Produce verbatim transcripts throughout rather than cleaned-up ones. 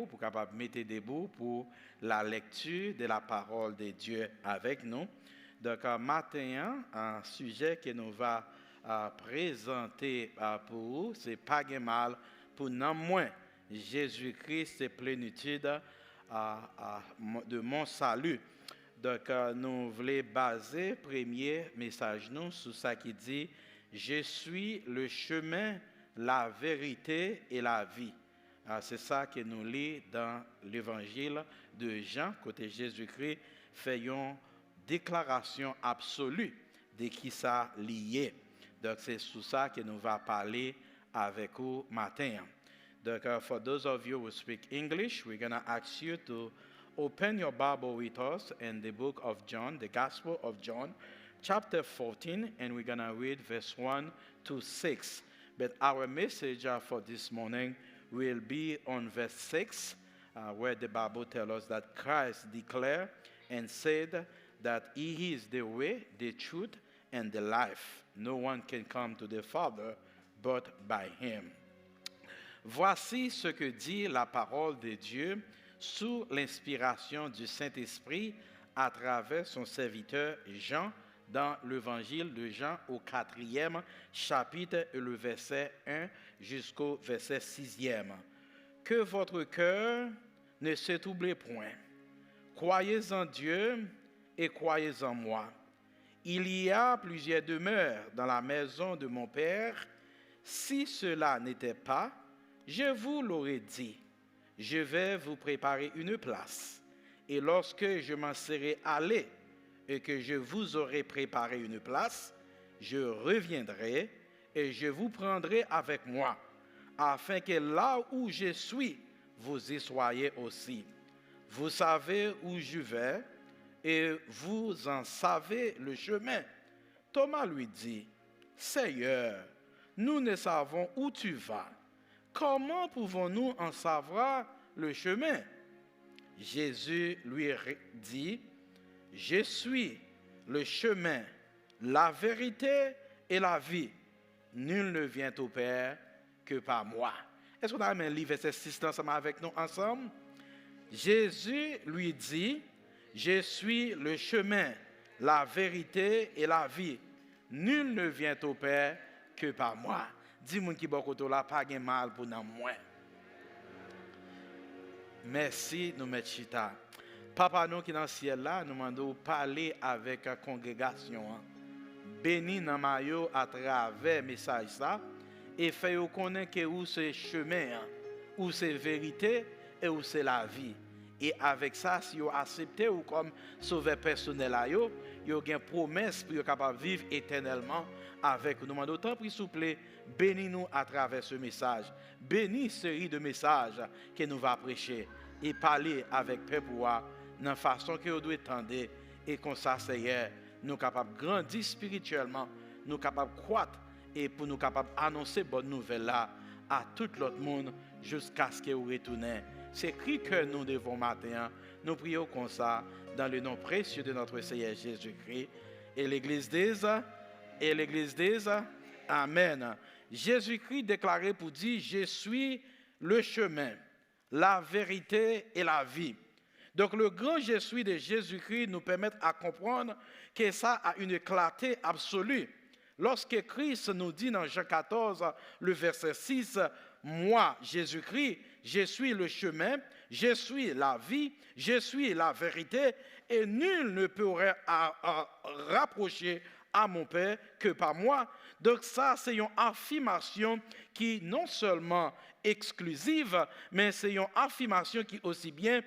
pou kapab mete debou pou la lecture de la parole de Dieu avèk nou. Donk, euh, maten an, euh, sijè ke nou va, euh, prezante, euh, pou ou, se pa gen mal pou nanm mwen. Jezi Kris se plenitid, euh, euh, de mon salut. Donk, euh, nou vle baze premye mesaj nou sou sa ki di, Je suis le chemin, la vérité et la vie. Ah, se sa ke nou li dan Levanjil de Jan, kote Jezikri fè yon deklarasyon absoli de kisa li ye. Donk, se sou sa ke nou va pale avèk ou maten an. Donk, uh, for those of you who speak English, we're gonna ask you to open your Bible with us in the book of John, the Gospel of John, chapter fourteen, and we're gonna read verse one to six. But our message, uh, for this morning will be on verse six, uh, where the Bible tells us that Christ declared and said that He is the way, the truth, and the life. No one can come to the Father but by Him. Voici ce que dit la parole de Dieu sous l'inspiration du Saint-Esprit à travers son serviteur Jean dans l'Évangile de Jean au quatrième chapitre et le verset un jusqu'au verset sixième. Que votre cœur ne se trouble point. Croyez en Dieu et croyez en moi. Il y a plusieurs demeures dans la maison de mon Père. Si cela n'était pas, je vous l'aurais dit. Je vais vous préparer une place. Et lorsque je m'en serai allé et que je vous aurai préparé une place, je reviendrai et je vous prendrai avec moi, afin que là où je suis, vous y soyez aussi. Vous savez où je vais et vous en savez le chemin. Thomas lui dit, Seigneur, nous ne savons où tu vas. Comment pouvons-nous en savoir le chemin? Jésus lui dit, Je suis le chemin, la vérité et la vie. Nul ne vient au Père que par moi. Èske w ta renmen li vèsè sis la ansanm avèk nou ansanm? Jésus lui dit, Je suis le chemin, la vérité et la vie. Nul ne vient au Père que par moi. Di moun ki bò kote w la, pa gen mal pou nanm mwen. Mèsi, nou mèt chita. Papa nou ki nan syèl la, nou mande w pale avèk kongregasyon an. Beni nanm a yo atravè mesaj sa e fè yo konnen ke ou se chemen an, ou se verite e ou se lavi. E avèk sa, si yo aksepte ou kòm sovè pèsonèl a yo, yo gen pwomès pou yo kapab viv etènèlman avèk ou. Nou mande w, tanpri, souple, beni nou atravè se mesaj. Beni seri de mesaj ke nou va preche e pale avèk pèp ou a nan fason ke yo dwe tande. E konsa, Seyè, nou kapab grandi espirityèlman, nou kapab kwat e pou nou kapab anonse bòn nouvèl la a tout lòt moun jiskaske ou retounen. Se kri kè nou devan w maten an. Nou priye w konsa, dans le nom précieux de notre Seigneur Jésus-Christ. Et l'église dise, et l'église dise, Amen. Jezikri deklare pou di, Je suis le chemin, la vérité et la vie. Donk, le grand Je suis de Jésus-Christ nous permet à comprendre que ça a une clarté absolue. Lorsque Christ nous dit dans Jean quatorze, le verset six, Moi, Jésus-Christ, je suis le chemin, je suis la vie, je suis la vérité, et nul ne pourra a- a- rapprocher à mon Père que par moi. Donk, sa se yon afimasyon ki non sèlman eksklizif, men se yon afimasyon ki osi byen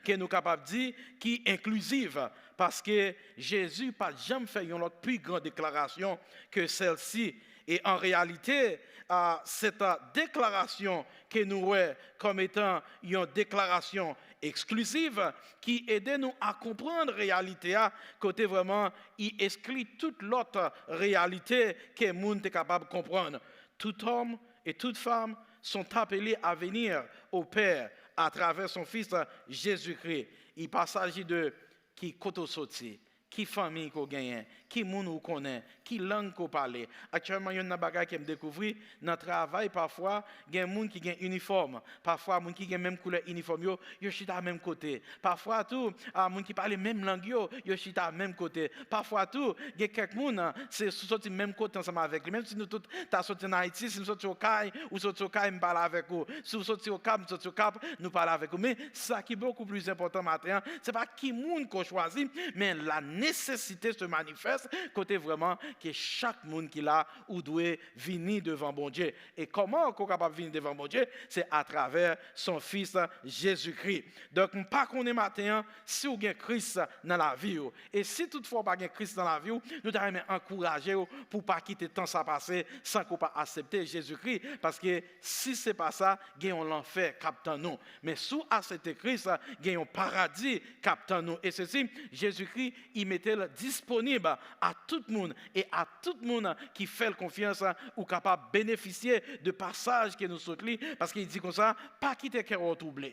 ke nou kapab di ki enkliziv, paske Jezi pa t janm fè yon lòt pi gran deklarasyon ke sèlsi. E an reyalite, a, sèt deklarasyon ke nou wè kòm etan yon deklarasyon eksklizif ki ede nou a konprann reyalite a, kote vrèman i eskli tout lòt reyalite ke moun te kapab konprann. Tout homme et toute femme sont appelés à venir au Père à travers son Fils Jésus-Christ. Il pas s'agit de ki kote w soti, Ki fanmi ke w genyen? Ki moun ou konnen? Ki lang ke w pale? Aktyèlman, youn nan bagay ke m dekouvri, nan travay, pafwa, gen moun ki gen inifòm. Pafwa, moun ki gen menm koulè inifòm yo, yo chita menm kote. Pafwa tou, a, moun ki pale menm lang yo, yo chita menm kote. Pafwa tou, gen kèk moun, a, se, si w soti menm kote ansanm avèk li. Menm si nou tout ta soti ann Ayiti, si m soti Okay, ou soti Okay, m pale avèk ou. Si w soti Okap, m soti Okap, nou pale avèk ou. Men sa ki bokou pli enpòtan maten an, se pa ki moun ke w chwazi, men la nécessité se manifeste, kote vrèman ke chak moun ki la, ou dwe vini devan Bondye. E kòman ke w kapab vini devan Bondye? Se atravè son Fis Jezikri. Donk, m pa konnen maten an si w gen Kris nan lavi w. E si toutfwa w pa gen Kris nan lavi w, nou ta renmen ankouraje w pou w pa kite tan sa pase san ke w pa aksepte Jezikri, paske si se pa sa, gen yon lanfè k ap tann ou. Men si w aksepte Kris, gen yon paradi k ap tann ou. E sesi, Jezikri, li mete l disponib a tout moun, e a tout moun ki fè l konfyans, ou kapab benefisye de pasaj ke nou sot li, paske li di konsa, pa kite kè w twouble.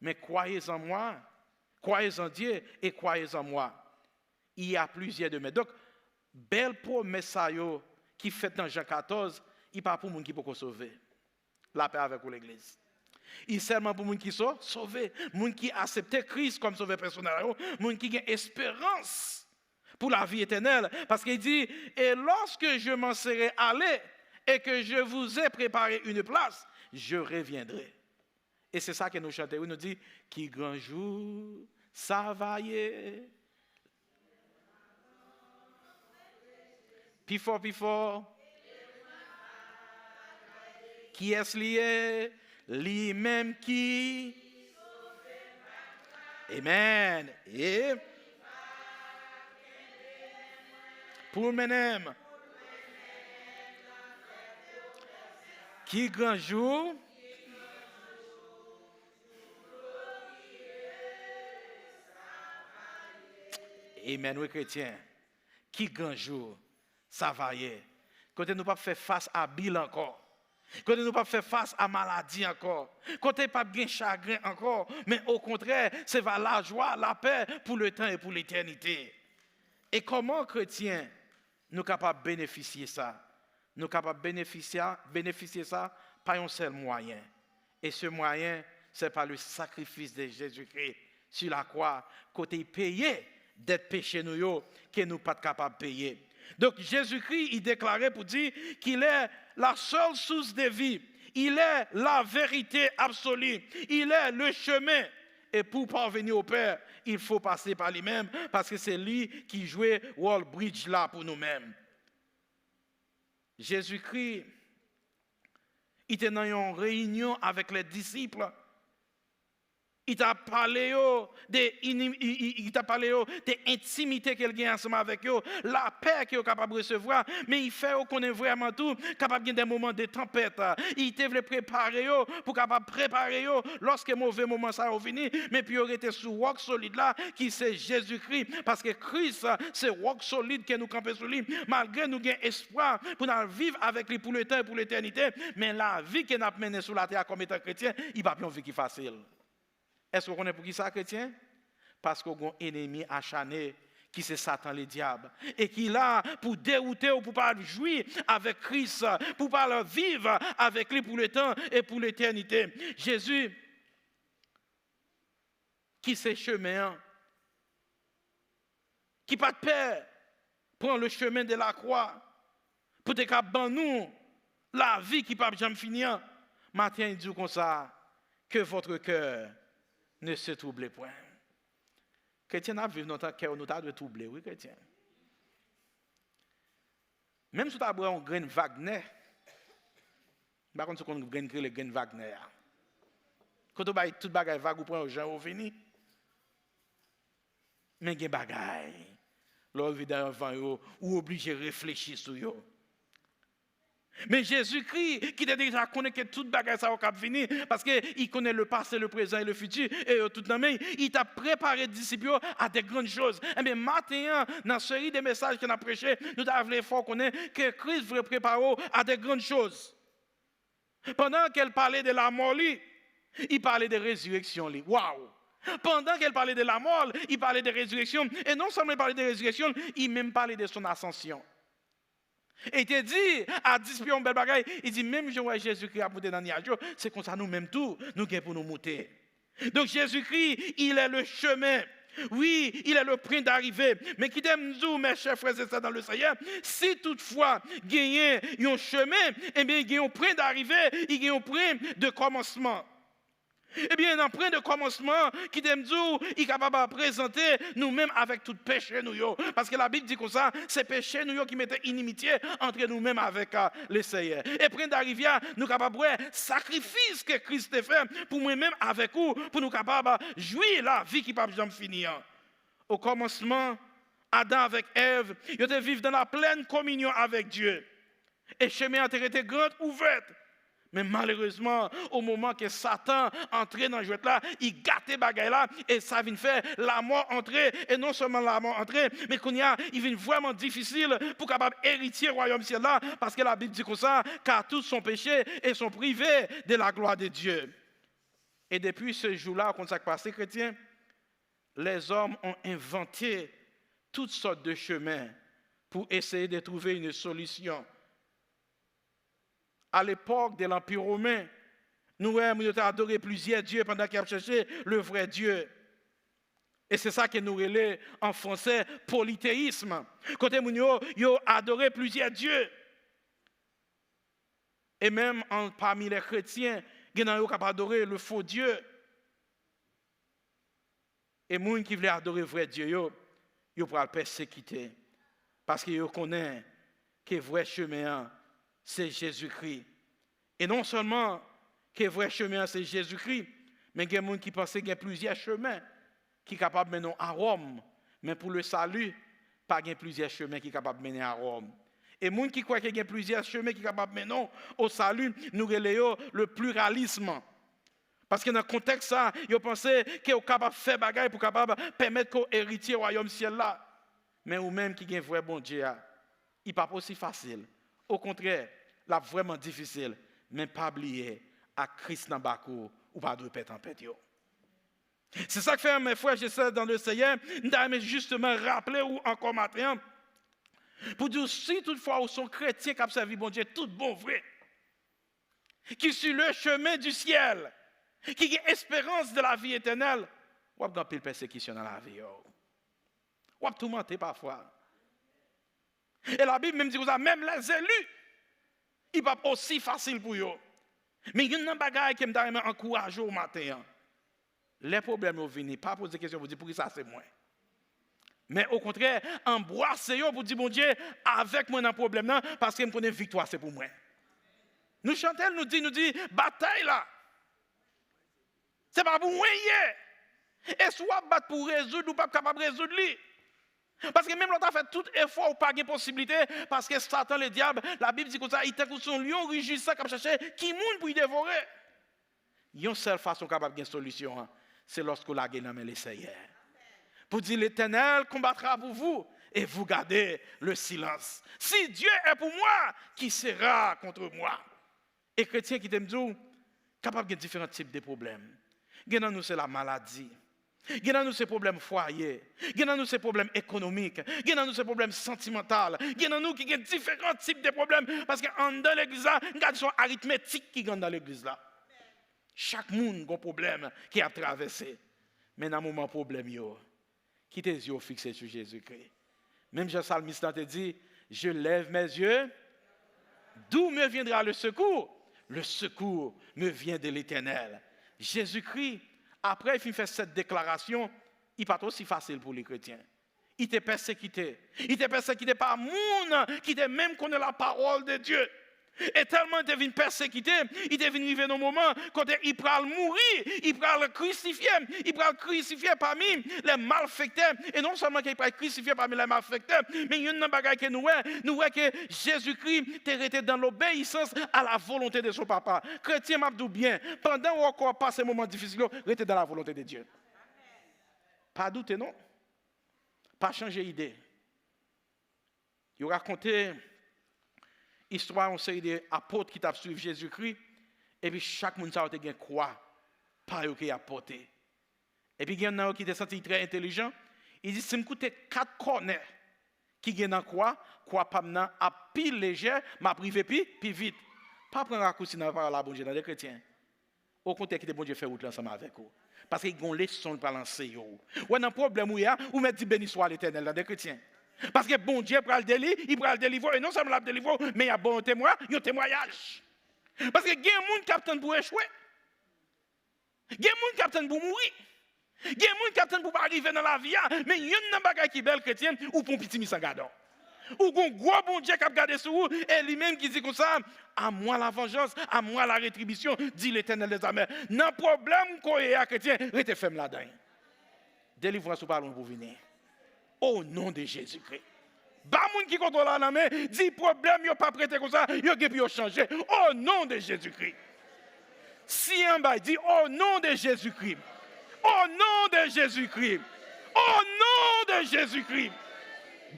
Mais croyez en moi, croyez en Dieu et croyez en moi. Il y a plusieurs demeures. Donk, bèl pwomès sa yo ki fèt nan Jan katòz, li pa pou moun ki poko sove. Lapè avèk ou, legliz. Li sèlman pou moun ki so-, sove, moun ki aksepte Kris kòm sovè pèsonèl yo, moun ki gen esperans pou lavi etènèl. Paske li di, et lorsque je m'en serai allé et que je vous ai préparé une place, je reviendrai. E se sa ke nou chante, wi, nou di, ki gran jou sa va ye. Pi fò, pi fò. Kiyès li ye? Li menm ki. Amen. E pou mennen m. Ki gran jou? Amen, wi, kretyen. Ki gran jou sa va ye? Kote nou p ap fè fas a bil ankò. Kote nou p ap fè fas a maladi ankò. Kote p ap gen chagren ankò. Men okontrè, se va lajwa, lapè pou letan e pou letènite. E kòman, kretyen, nou kapab benefisye sa? Nou kapab benefisye, benefisye sa pa yon sèl mwayen. Et ce moyen, c'est par le sacrifice de Jésus-Christ sur la croix, kote li peye dèt peche nou yo ke nou pa t kapab peye. Donk, Jezikri, li deklare pou di qu'il est la seule source de vie, il est la vérité absolue, il est le chemin. Et pour parvenir au Père, il faut passer par lui-même, paske se li ki jwe wòl bridge la pou nou menm. Jezikri, li te nan yon reyinyon avèk lè disip. Li t ap pale yo de ini-, li, li, li t ap pale yo de entimite ke l gen ansanm avèk yo, lapè ke yo kapab resevwa, men li fè yo konnen vrèman tou, kapab gen de moman de tanpèt. Li te vle prepare yo, pou kapab prepare yo lòske move moman sa yo vini, men pou yo rete sou wòk solid la, ki se Jezikri, paske Kris se wòk solid ke nou kanpe sou li, malgre nou gen espwa pou n al viv avèk li pou letan e pou letènite, men lavi ke n ap mennen sou latè a kòm etan kretyen, li p ap yon vi ki fasil. Èske w konnen poukisa, kretyen? Paske w gen yon enemi achane, ki se Satan Ledyab, e ki la pou dewoute w pou pa jwi avèk Kris, pou pa viv avèk li pou letan e pou letènite. Jezi, ki se chemen an, ki pa t pè pran le chemin de la croix pou te ka ban nou lavi ki p ap janm fini an, maten an, li di w konsa, que votre cœur ne se trouble point. Kretyen, n ap viv nan tan kè nou ta dwe twouble, wi, kretyen. Menm si w ta bwè yon grenn vag nè, m pa konn si w konn grenn ki rele grenn vag nè a. Kote w bay tout bagay vag, ou pran yo jan yo vini. Men gen bagay, lè w rive devan yo, ou oblije reflechi sou yo. Men Jezikri, ki te deja konnen ke tout bagay sa yo k ap vini, paske li konnen le passé, le présent et le futur, e yo tout nan men li, li t ap prepare disip yo à de grandes choses. Enben, maten an, nan seri de mesaj ke n ap preche, nou ta vle fè w konnen ke Kris vle prepare w à de grandes choses. Pandan ke l pale de lamò li, li pale de rezireksyon li. Waw! Pandan ke l pale de lamò l, li pale de rezireksyon. E non sèlman li pale de rezireksyon, li menm pale de son asansyon. E li te di a dis Pyè yon bèl bagay, li di, menm jan w wè Jezikri ap moute nan nyaj yo, se konsa nou menm tou, nou gen pou nou moute. Donc Jésus-Christ, il est le chemin. Oui, il est le point d'arrivée. Men kite m di w, mes chers frères et sœurs dans le Seigneur, si toutfwa genyen yon chemen, ebyen, gen yon pwen d'arive, gen yon pwen de kòmansman. Ebyen, nan pwen de kòmansman, kite m di w, li kapab prezante nou menm avèk tout peche nou yo. Paske Labib di konsa, se peche nou yo ki mete inimitye antre nou menm avèk, a, Lesenyè. E pwen d'arive a, nou kapab wè sakrifis ke Kris te fè pou mwen menm avèk ou, pou nou kapab jwi lavi ki p ap janm fini an. O kòmansman, Adan avèk Èv, yo te viv dans la pleine communion avec Dieu. E chemen an te rete grand ouvèt. Men malerezman, o moman ke Satan antre nan jwèt la, li gate bagay la, e sa vin fè lamò antre, e non sèlman lamò antre, men kounye a, li vin vrèman difisil pou kapab eritye wayòm syèl la, paske Labib di konsa, car tous sont péchés et sont privés de la gloire de Dieu. E depi se jou la, ou konn sa k pase, kretyen? Les hommes ont inventé toutes sortes de chemins pour essayer de trouver une solution. À l'époque de l'Empire romain, nou wè moun yo te adore plizyè dye pandan ke y ap chèche le vrai Dieu. E se sa ke nou rele an fransè polythéisme. Kote moun yo, yo adore plizyè dye. E menm an, pami lè kretyen, gen nan yo k ap adore le faux Dieu. E moun ki vle adore vrè Dye yo, yo pral pèsekite, paske yo konnen ke vrè chemen an, se Jezikri. E non sèlman ke vrè chemen an, se Jezikri, men gen moun ki panse gen plizyè chemen ki kapab mennen w a Wòm, men pou le salut, pa gen plizyè chemen ki kapab mennen a Wòm. E moun ki kwè ke gen plizyè chemen ki kapab mennen w o sali, nou rele yo le pluralisme. Paske nan kontèks sa, yo panse ke w kapab fè bagay pou kapab pèmèt ke w eritye wayòm syèl la. Men ou menm ki gen vrè Bondye a, li p ap osi fasil. Okontrè, l ap vrèman difisil. Men pa bliye, ak Kris nan bak ou, ou pa dwe pè tanpèt yo. Se sa k fè, mes frères et sœurs dans le Seigneur, m ta renmen jisteman raple ou ankò maten an, pou di w, si toutfwa ou se yon kretyen k ap sèvi Bondye tout bon vre, ki sur le chemin du ciel, ki gen esperans de la vie éternelle, w ap gen anpil pèsekisyon nan lavi w. W ap toumante pafwa. E Labib menm di konsa, menm les élus, li p ap osi fasil pou yo. Men youn nan bagay ke m ta renmen ankouraje w maten an, lè pwoblèm yo vini, pa poze kesyon pou di, poukisa se mwen? Men okontrè, anbrase yo pou di, Bondye, avèk mwen nan pwoblèm nan, paske m konnen viktwa se pou mwen. Nou chante l, nou di, nou di, batay la, se pa pou mwen l ye. E si w ap bat pou w rezoud, ou p ap kapab rezoud li. Paske menm lè w ta fè tout efò, ou pa gen posiblite, paske Satan, Ledyab, Labib di konsa, li tankou se yon lyon rijisan k ap chèche ki moun pou l devore. Yon sèl fason w kapab gen solisyon an, se lòske w lage nan men Lesenyè. Pou di, L'Éternel combattra pour vous et vous gardez le silence. Si Dieu est pour moi, qui sera contre moi? E kretyen, kite m di w, kapab gen diferan tip de pwoblèm. Gen nan nou se lamaladi. Gen nan nou se pwoblèm fwaye. Gen nan nou se pwoblèm ekonomik. Gen nan nou se pwoblèm santimantal. Gen nan nou ki gen diferan tip de pwoblèm. Paske anndan legliz la, m ka di se yon aritmetik ki gen anndan legliz la. Chak moun gon pwoblèm ke y ap travèse. Men nan moman pwoblèm yo, kite zye w fikse sou Jezikri. Menm jan salmis lan te di, je lève mes yeux, d'où me viendra le secours? Le secours me vient de l'Éternel. Jezikri, apre l fin fè sèt deklarasyon, li pa t osi fasil pou li, kretyen. Li te pèsekite. Li te pèsekite pa moun ki te menm konnen la parole de Dieu. E tèlman li te vin pèsekite, li te vin rive nan moman kote li pral mouri, li pral krisifye, li pral krisifye pami lè malfektè. E non sèlman ke li pral krisifye pami lè malfektè, men youn nan bagay ke nou wè, nou wè ke Jezikri te rete dans l'obéissance à la volonté de son Papa. Kretyen, m ap di w byen, pandan w ankò ap pase moman difisil yo, rete dans la volonté de Dieu. Pa doute non. Pa chanje ide. Yo rakonte istwa yon seri de apot ki t ap swiv Jezikri, epi chak moun sa yo te gen kwa pa yo ke y ap pote. Epi gen nan yo ki te santi l trè entelijan. Li di, "Si m koute kat kònè ki gen nan kwa, kwa pa m nan ap pi lejè, m ap rive pi, pi vit." Pa pran rakousi nan pawòl a Bondye, tande kretyen. Okontrè, kite Bondye fè wout la ansanm avèk ou. Paske gen yon leson l pral anseye w. Ou wè nan pwoblèm ou ye a, ou mèt di, "Beni swa Letènèl," tande kretyen. Paske Bondye pral deli, li pral delivre w, e non sèlman l ap delivre w, men y ap ba w yon temwa-, yon temwayaj. Paske gen moun k ap tann pou echwe. Gen moun k ap tann pou mouri. Gen moun k ap tann pou pa rive nan lavi a. Men youn nan bagay ki bèl, kretyen, ou pa yon pitimi san gadò. Ou gon gwo Bondye k ap gade sou ou, e li menm ki di konsa, "À moi la vengeance, à moi la rétribution, dit l'Éternel des armées." Nan pwoblèm ke w ye a, kretyen, rete fèm ladan l. Delivrans ou pa lwen pou vini. O non de Jezikri. Ba moun ki kote w la nan men, di, "Pwoblèm yo p ap rete konsa, yo gen pou yo chanje. O non de Jezikri." Si anba, di, "O non de Jezikri. O non de Jezikri. O non de Jezikri."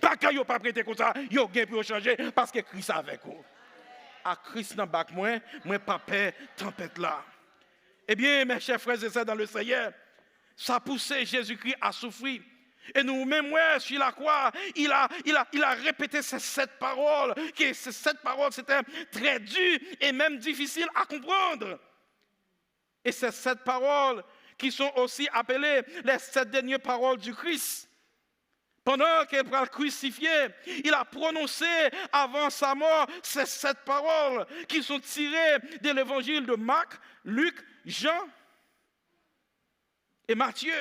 Bagay yo p ap rete konsa, yo gen pou yo chanje, paske Kris avèk ou. "A Kris nan bak mwen, mwen pa pè tanpèt la." Eh bien, mes chers frères et sœurs dans le Seigneur, ça a poussé Jésus-Christ à souffrir. Et nous-mêmes, ouais, sur la croix, il a, il a, il a répété ces sept paroles, que ces sept paroles, c'était très dur et même difficile à comprendre. Et ces sept paroles qui sont aussi appelées les sept dernières paroles du Christ. Pendant qu'il pral crucifié, il a prononcé avant sa mort ces sept paroles qui sont tirées de l'évangile de Marc, Luc, Jean et Matthieu.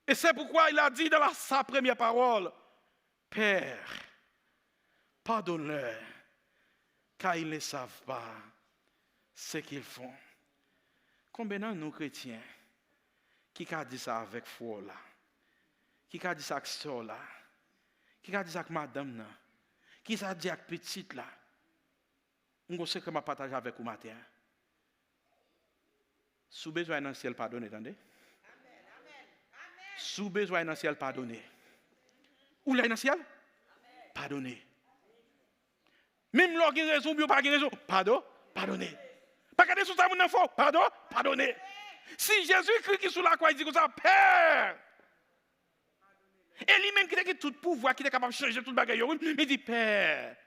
Et c'est pourquoi il a dit dans la, sa première parole, "Père, pardonne-leur, car ils ne savent pas ce qu'ils font." Konbyen nan nou kretyen ki ka di sa avèk frè w la, ki ka di sa ak sè w la, ki ka di sa ak madanm nan, ki sa di ak pitit la? M gon sekrè m ap pataje avèk ou maten an. Si w bezwen al nan syèl, padone, tande. Si w bezwen al nan syèl, padone. Ou vle al nan syèl? Padone. Menm lè w gen rezon oubyen w pa gen rezon, padon, padone. Pa gade sou sa moun nan fè w, padon, padone. Si Jezikri ki sou lakwa, li di konsa, "Pè," e li menm ki te gen tout pouvwa, ki te kapab chanje tout bagay yo, wi, li di, "Pè,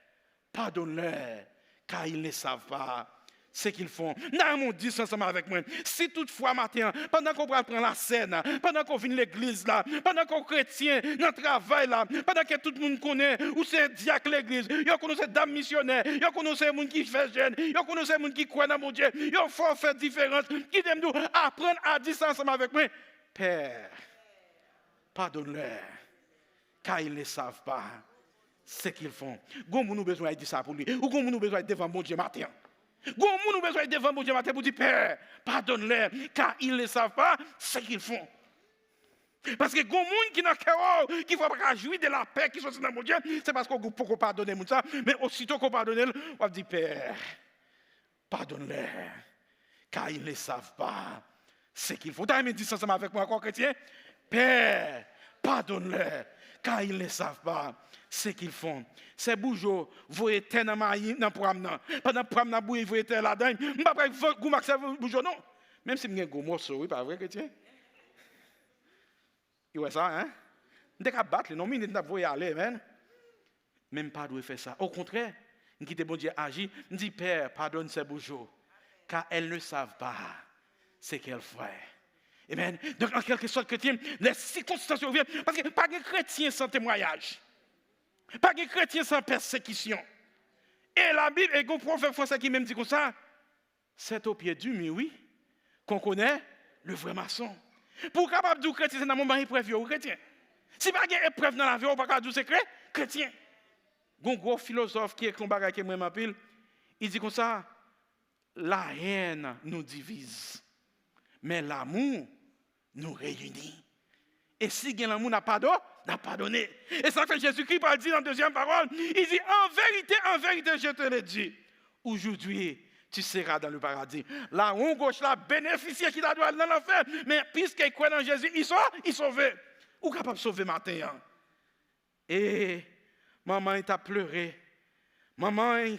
pardonne-leur, car ils ne savent pas ce qu'ils font." Nan yon mo dis ansanm avèk mwen. Si toutfwa maten an, pandan ke w pral pran lasèn, pandan ke w vin legliz la, pandan ke w kretyen nan travay la, pandan ke tout moun konnen ou se dyak legliz, yo konnen w se dam misyonè, yo konnen w se moun ki fè jèn, yo konnen w se moun ki kwè nan Bondye, yo fè w fè diferans. Kite m di w, aprann a di sa ansanm avèk mwen. Pè, pardonne-leur, car ils ne savent pas ce qu'ils font. Gon moun ou bezwen al di sa pou li. Ou gon moun ou bezwen al devan Bondye maten an. Gon moun ou bezwen al devan Bondye maten pou di, Pè, pardonne-leur, car ils ne savent pas ce qu'ils font. Paske gon moun ki nan kè w, ki fè w pa ka jwi de lapè ki soti nan Bondye, se paske w poko padone moun sa, men osito ke w padone l, w ap di, Pè, pardonne-leur, car ils ne savent pas ce qu'ils font. Ou ta renmen di sa ansanm avèk mwen ankò, kretyen? Pè, pardonne-leur, car ils ne savent pas ce qu'ils font. Sè Boujo voye tè nan mayi nan pwa m nan. Pandan pwa m nan bouyi, voye tè ladan l. M pa pral goumen ak sè Boujo, non. Menm si m gen gwo mòso, wi, pa vre, kretyen? Ou wè sa, en? M te ka bat li, nan yon minit, m t ap voye ale, men. Men m pa dwe fè sa. Okontrè, m kite Bondye aji. M di, Pè, padone sè Boujo, car elles ne savent pas ce qu'elles font. Amen. Donk, an kèlkesòt, kretyen, lè sikonstans yo vyen, paske pa gen kretyen san temwayaj. Pa gen kretyen san pèsekisyon. E Labib, e gon pwovèb fransè ki menm di konsa, C'est au pied du mur, oui, qu'on connaît le vrai maçon. Pou w kapab di w kretyen, se nan moman eprèv yo ou kretyen. Si pa gen eprèv nan lavi w, ou pa ka di w se kre-, kretyen. Gon gwo filozòf ki ekri yon bagay ke m renmen anpil, li di konsa, La haine nous divise, mais l'amour nous réunit. E si gen lanmou, n ap padone, n ap padone. E sa k fè Jezikri pral di nan dezyèm pawòl, li di, En vérité, en vérité, je te le dis, aujourd'hui, tu seras dans le paradis. Lawon goch la benefisye ki ta dwe al nan lanfè, men piske l kwè nan Jezi, li so-, li sove. Ou kapab sove maten an. E manman l t ap plere. Manman l,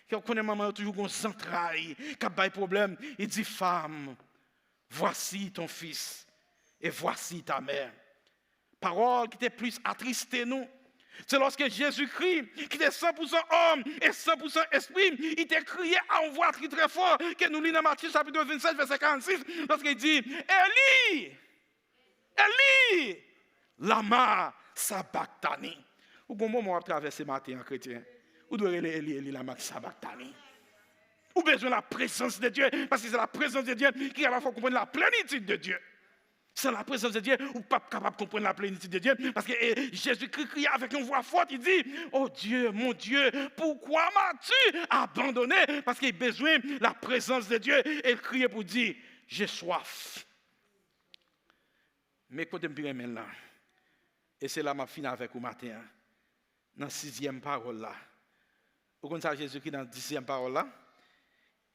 ke w konnen manman yo toujou gon zantray k ap bay pwoblèm. Li di, Femme, voici ton fils. Et voici ta mère. Pawòl ki te plis atriste nou, se lòske Jezikri, ki te san pou san òm e san pou san espri, li te kriye a yon vwa ki trè fò, ke nou li nan Matye chapit vennsenk, vèsè karannsis, lòske li di, Eli, Eli, lama sabaktani? Ou gon moman w ap travèse maten an, kretyen. Ou dwe rele Eli, Eli, lama sabaktani? Ou bezwen la prezans de Dye, paske se la prezans de Dye ki kapab fè w konprann la plenitid de Dye. San la prezans de Dye, ou p ap kapab konprann la plenitid de Dye, paske e, Jezikri kriye avèk yon vwa fò, li di, Oh Dieu, mon Dieu, pourquoi m'as-tu abandonné? Paske li bezwen la prezans de Dye, e l kriye pou di, J'ai soif. Men kote m pi renmen l lan, e se la m ap fini avèk ou maten an, nan sizyèm pawòl la. Ou konn sa Jezikri nan sizyèm pawòl la?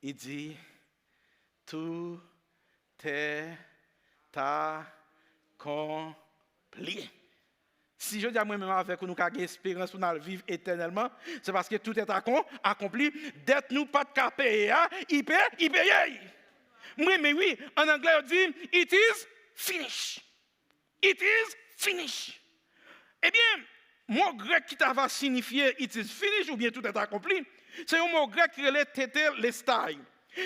Li di, Tout est accompli. Si jodi a mwen menm avèk ou, nou ka gen esperans pou n al viv etènèlman, se paske tout est accom-, accompli. Dèt nou pa t ka peye a, li pe-, li peye. Mwen, men wi, an anglè yo di, It is finished. It is finished. Ebyen, mo grèk ki ta va sinifye It is finished oubyen Tout est accompli, se yon mo grèk ki rele tetelestai.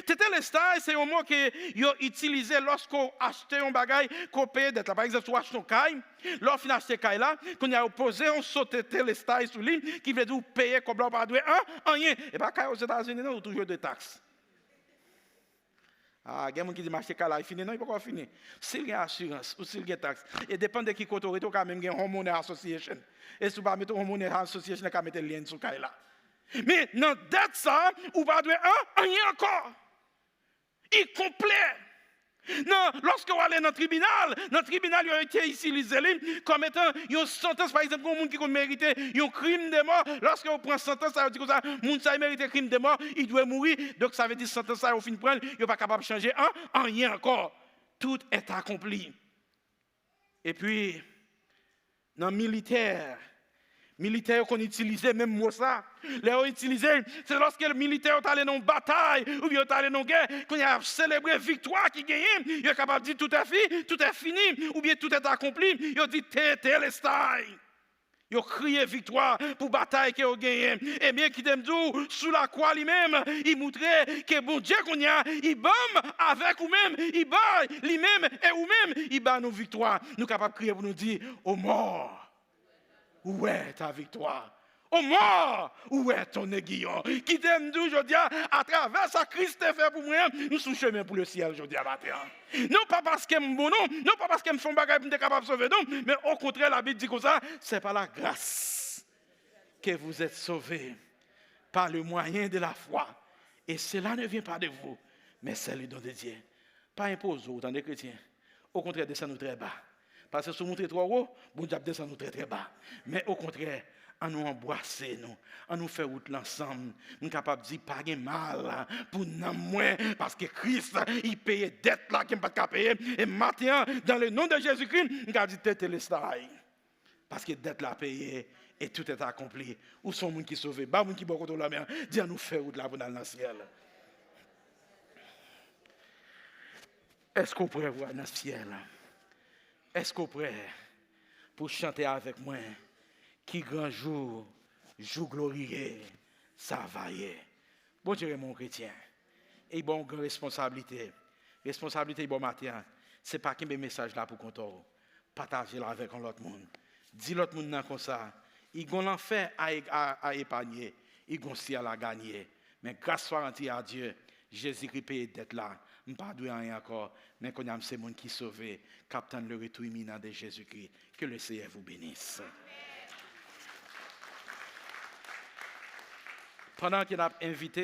Tetelestai se yon mo ke yo itilize lòske w achte yon bagay, ke w peye dèt la. Pa egzanp, si w achte yon kay, lè w fin achte kay la, kounye a yo poze yon so tetelestai sou li, ki vle di w peye kòb la, w pa dwe an, anyen. E pa kay Ozetazini non, ou toujou dwe taks. Ah, gen moun ki di m achte kay la, li fini. Non, li poko fini. Si l gen asirans, ou si l gen taks, e depann de ki kote w rete, ou ka menm gen homeowner association. E si w pa mete homeowner association, yo ka mete lien sou kay la. Men nan dèt sa, ou pa dwe an, anyen ankò. Li konplè. Nan, lòske w ale nan tribinal, nan tribinal, yo te itilize li kòm etan yon santans. Pa egzanp, yon moun ki konn merite yon krim de mò, lòske yo pran santans sa, yo di konsa, moun sa, li merite krim de mò, li dwe mouri. Donk, sa vle di santans sa, yo fin pran l, yo pa kapab chanje an, anyen ankò. Tout est accompli. Epi, nan militè, militè yo konn itilize menm mo sa. Lè yo itilize l, se lòske militè yo t ale nan yon batay, oubyen yo t ale nan yon gè, kounye a y ap selebre viktwa ki genyen, yo kapab di, Tout est fi-, tout est fini, oubyen Tout est accompli. Yo di, Tetelestai. Yo kriye viktwa pou batay ke yo genyen. Ebyen, kite m di w, sou lakwa li menm, li moutre ke Bondye kounye a, li ban m avèk ou menm, li bay li menm e ou menm, li ba nou viktwa. Nou kapab kriye pou nou di, Ô mort, où est ta victoire? Ô mort, où est ton aiguillon? Kite m di w jodi a, atravè sa Kris te fè pou mwen an, m sou chemen pou lesyèl jodi a maten an. Non pa paske m bon, non, non pa paske m fè yon bagay pou m te kapab sove, non, men okontrè, Labib di konsa, c'est par la grâce que vous êtes sauvés, par le moyen de la foi, et cela ne vient pas de vous, mais c'est le don de Dieu. Pa enpoze w, tande, kretyen. Okontrè, desann ou trè ba. Paske si w moute twò wo, Bondye ap desann ou trè, trè ba. Men okontrè, ann nou anbwase nou. Ann nou fè wout la ansanm. M kapab di, pa gen mal pou nanm mwen, paske Kris, li peye dèt la ke m pa t ka peye. E maten an, dans le nom de Jésus-Christ, m ka di, Tetelestai. Paske dèt la peye e tout est accompli. Ou se yon moun ki sove. Ba moun ki bò kote w lanmen an, di, ann nou fè wout la pou n al nan syèl. Èske w prè pou w al nan syèl? Èske w prè pou w chante avèk mwen, Ki gran jou, jou gloriye sa va ye? Bondye renmen w, kretyen. E li ba w yon gran responsablite. Responsablite li ba w maten an, se pa kenbe mesaj la pou kont ou. Pataje l avèk yon lòt moun. Di lòt moun nan konsa, li gon lanfè a, a, a epanye, li gon syèl a ganye. Men grâce soit rendue à Dieu, Jezikri peye dèt la. M pa dwe anyen ankò, men kounye a m se moun ki sove, k ap tann le retour imminent de Jésus-Christ. Que le Seigneur vous bénisse. Pandan ke n ap envite